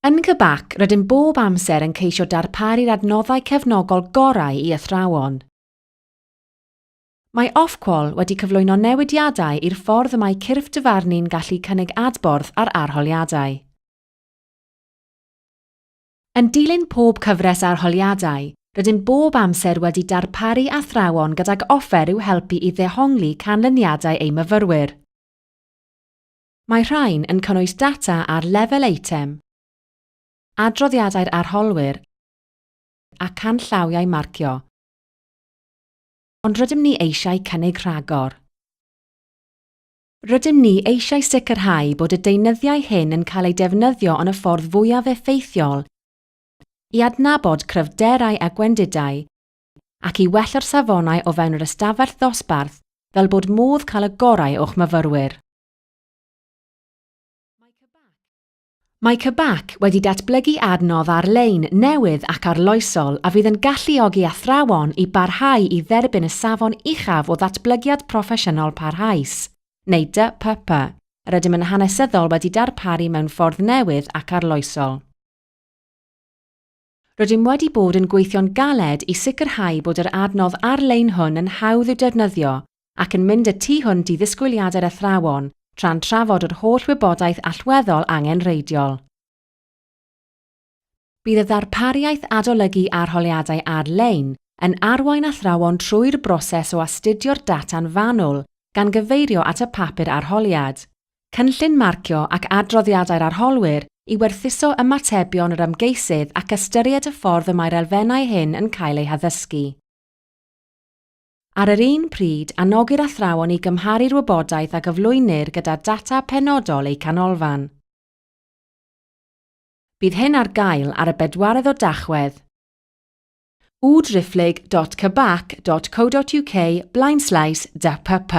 Yn CBAC, rydym bob amser yn ceisio darparu'r adnoddau cefnogol gorau i athrawon. Mae Ofqual wedi cyflwyno newidiadau i'r ffordd y mae cyrff dyfarnu'n gallu cynnig adborth ar arholiadau. Yn dilyn pob cyfres arholiadau, rydym bob amser wedi darparu athrawon gydag offer i'w helpu i ddehongli canlyniadau eu myfyrwyr. Mae rhain yn cynnwys data ar lefel eitem, adroddiadau'r arholwyr a canllawiau marcio. Ond rydym ni eisiau cynnig rhagor. Rydym ni eisiau sicrhau bod y deunyddiau hyn yn cael eu defnyddio yn y ffordd fwyaf effeithiol i adnabod cryfderau a gwendidau ac i wella'r safonau o fewn yr ystafell ddosbarth fel bod modd cael y gorau o'ch myfyrwyr. Mae CBAC wedi datblygu adnodd ar-lein newydd ac arloesol a fydd yn galluogi athrawon i barhau i dderbyn y safon uchaf o ddatblygiad proffesiynol parhaus, neu DPP, yr ydym yn hanesyddol wedi darparu mewn ffordd newydd ac arloesol. Rydym wedi bod yn gweithio'n galed i sicrhau bod yr adnodd ar-lein hwn yn hawdd i'w defnyddio ac yn mynd y tu hwnt i ddisgwyliadau'r athrawon tra'n trafod yr holl wybodaeth allweddol angenrheidiol. Bydd y ddarpariaeth adolygu arholiadau ar-lein yn arwain athrawon trwy'r broses o astudio'r data'n fanwl gan gyfeirio at y papur arholiad, cynllun marcio ac adroddiadau'r arholwyr i werthuso ymatebion yr ymgeisydd ac ystyried y ffordd y mae'r elfennau hyn yn cael eu haddysgu. Ar yr un pryd, anogir athrawon i gymharu'r wybodaeth a gyflwynir gyda data penodol eu canolfan. Bydd hyn ar gael ar y bedwaredd o Dachwedd. www.cbac.co.uk blaenslaes dpp.